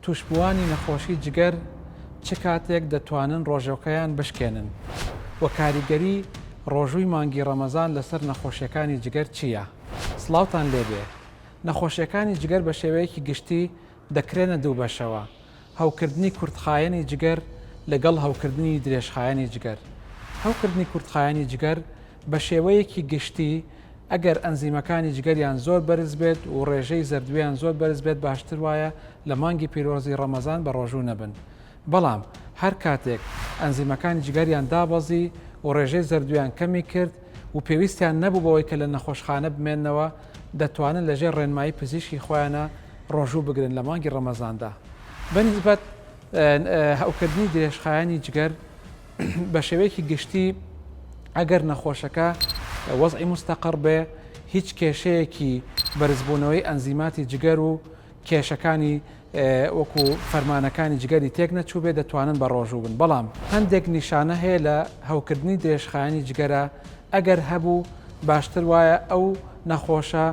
تووشبووانی نەخۆشی جگەر چ کاتێک دەتوانن ڕۆژوەکەیان بشکێنن؟ وە کاریگەری ڕۆژووی مانگی ڕەمەزان لەسەر نەخۆشیەکانی جگەر چییە؟ سڵاوتان لێبێ. نەخۆشیەکانی جگەر بە شێوەیەکی گشتی دەکرێنە دوو بەشەوە، هەوکردنی کورتخایەنی جگەر لەگەڵ هەوکردنی درێژخایەنی جگەر. هەوکردنی کورتخایەنی جگەر بە شێوەیەکی گشتی ئەگەر ئەنزیمەکانی جگەریان زۆر بەرز بێت و ڕێژەی زەردویان زۆر بەرز بێت باشتر وایە لە مانگی پیرۆزی ڕەمەزان بە ڕۆژوو نەبن بەڵام هەر کاتێک ئەنزیمەکانی جگەریان دابەزی و ڕێژەی زەردویان کەمی کرد و پێویستیان نەبوو بەوەی کە لە نەخۆشخانە بمێنەوە دەتوانن لەژێر ڕێنمایی پزیشکی خۆیانە ڕۆژوو بگرن لە مانگی ڕەمەزاندا بەنسبەت هەوکردنی درێژخایەنی جگەر بە شێوەیەکی گشتی ئەگەر نەخۆشەکە وەزعی مستەقڕ بێ هیچ کێشەیەکی بەرزبوونەوەی ئەنزیماتی جگەر و کێشەکانی وەکو فەرمانەکانی جگەری تێک نەچوو بێ دەتوانن بە ڕۆژوو بن بەڵام هەندێک نیشانە هەیە لە هەوکردنی درێژخایەنی جگەرە ئەگەر هەبوو باشتر وایە ئەو نەخۆشە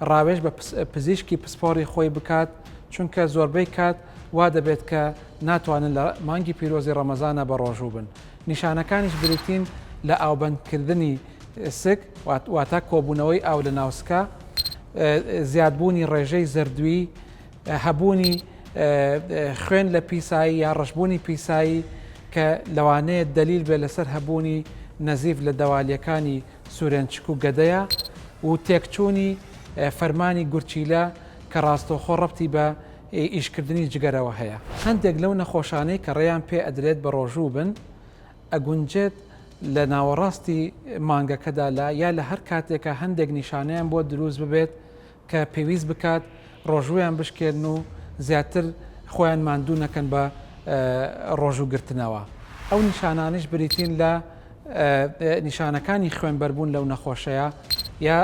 ڕاوێژ بە پزیشکی پسپۆڕی خۆی بکات چونکە زۆربەی کات وا دەبێت کە ناتوانن لە مانگی پیرۆزی ڕەمەزانا بەڕۆژوو بن. نیشانەکانیش بریتین لە ئاوبەندکردنی سک، واتە کۆبوونەوەی ئاو لە ناو سکا، زیادبوونی ڕێژەی زەردووی، هەبوونی خوێن لە پیسایی یا ڕەشبوونی پیسایی کە لەوانەیە دەلیل بێت لەسەر هەبوونی نەزیف لە دەوالییەکانی سورێنچک و گەدەیە و تێکچوونی فەرمانی گورچیلە کە ڕاستەوخۆ ڕەبتی بە ئیشکردنی جگەرەوە هەیە. هەندێک لەو نەخۆشانەی کە ڕێیان پێ ئەدرێت بەڕۆژوو بن، ئەگونجێت لە ناوەڕاستی مانگەکەدا لە یا لە هەر کاتێکا هەندێک نیشانەیان بۆ دروست ببێت کە پێویست بکات ڕۆژوویان بشکێنن و زیاتر خۆیان ماندوو نەکەن بە ڕۆژوو گرتنەوە. ئەو نیشانانەیش بریتین لە نیشانەکانی خوێنبەربوون لەو نەخۆشەیە یا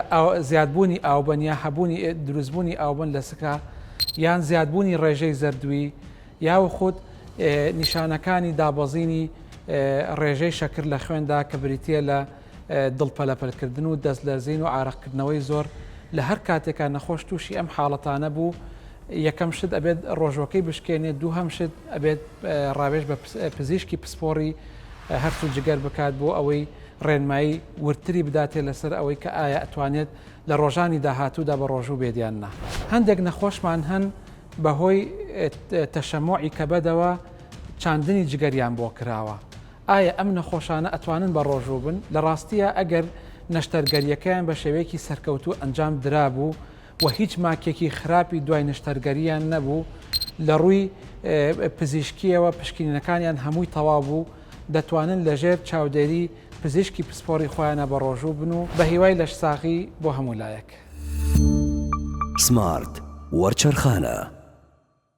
زیادبوونی ئاوبەن یا هەبوونی دروستبوونی ئاوبەن لە سکا یان زیادبوونی ڕێژەی زەردووی یاوخود نیشانەکانی دابەزینی ڕێژەی شەکر لە خوێندا کە بریتییە لە دڵ پەلەپەلکردن و دەست لەرزین و عارەقکردنەوەی زۆر لە هەر کاتێکا نەخۆش تووشی ئەم حاڵەتانە بوو یەکەم شت ئەبێت ڕۆژوەکەی بشکێنێت دووهەم شت ئەبێت ڕاوێژ بە پزیشکی پسپۆڕی هەرس و جگەر بکات بۆ ئەوەی ڕێنمایی وردتری بداتێ لەسەر ئەوەی کە ئایا ئەتوانێت لە ڕۆژانی داهاتوودا بە ڕۆژوو بێت یان نا. هەندێک نەخۆشمان هەن بەهۆی تەشەموعی کەبەدەوە چاندنی جگەریان بۆ کراوە ئایا ئەم نەخۆشانە ئەتوانن بە ڕۆژوو بن؟ لە ڕاستیا ئەگەر نەشتەرگەریەکەیان بە شێوەیەکی سەرکەوتوو ئەنجام درابوو و هیچ ماکێکی خراپی دوای نەشتەرگەریان نەبوو، لە ڕووی پزیشکیەوە پشکنینەکانیان هەمووی تەواو بوو، دەتوانن لە ژێر چاودێری پزیشکی پسپۆڕی خۆیانا بە ڕۆژوو بن و بە هیوای لەشساغی بۆ هەموو لایەک. سمارت وەرچەرخانە.